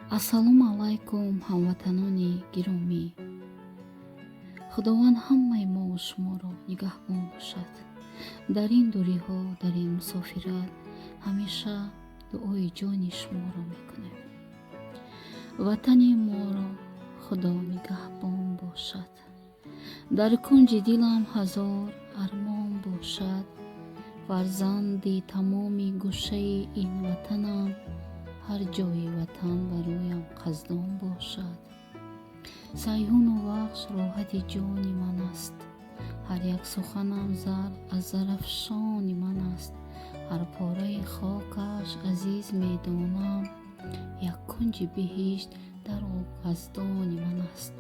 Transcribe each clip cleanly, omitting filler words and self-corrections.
Ассалому алайкум, ҳамватанони гиромӣ. Худованд ҳамаи мову шуморо нигаҳбон бошад. Дар ин дуриҳо, дар ин мусофират ҳамеша дуои ҷони шуморо мекунем. Ватани моро Худо нигаҳбон бошад. Дар кунҷи дилам ҳазор армон бошад. Фарзанди тамоми гӯшаи ин ватанам, ҳар ҷои ватан бароям Қаздон бошад. Сайҳуну Вахш роҳати ҷони ман аст. Ҳар як суханам зар аз зарафшони ман аст. Ҳар пораи хокаш азиз медонам, як кунҷи биҳишт дар Қаздони ман аст.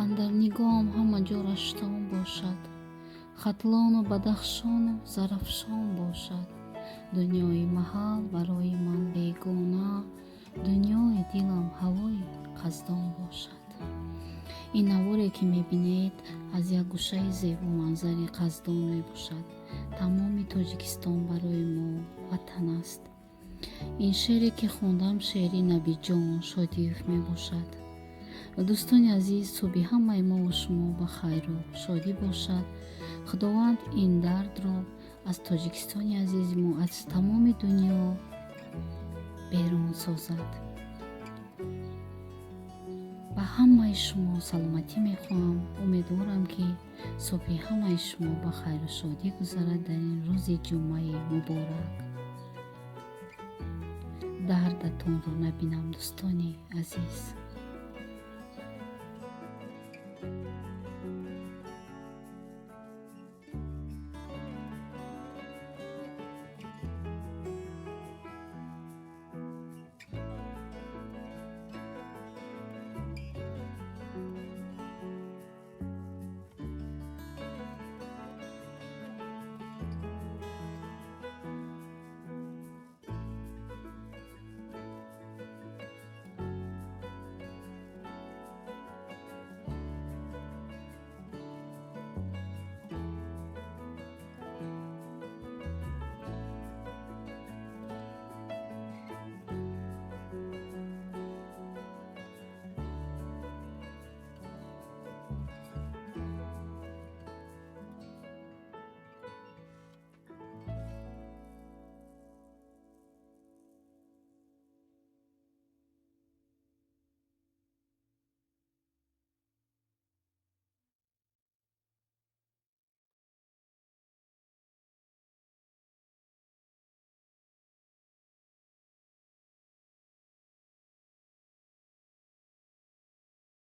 Андар нигоҳам ҳама ҷо Раштон бошад, Хатлону Бадахшону Зарафшон бошад. Дунёи маҳал барои ман бегона, дунёи дилам ҳавои Қаздон бошад. Ин наворе, ки мебинед, аз як гӯшаи зебоманзари Қаздон мебошад. Тамоми Тоҷикистон барои мо ватан аст. Ин шеъре, ки хондам, шеъри Набиҷон Шодиев мебошад. Дӯстони азиз, субҳи ҳамаи мову шумо ба хайру шодӣ бошад. Худованд ин дардро аз Тоҷикистони азизи мо, аз тамоми дунё берун созад. Ба ҳамаи шумо саломатӣ мехоҳам. Умедворам, ки субҳи ҳамаи шумо ба хайру шодӣ гузарад дар ин рӯзи ҷумъаи муборак. Дардатонро набинам, дӯстони азиз.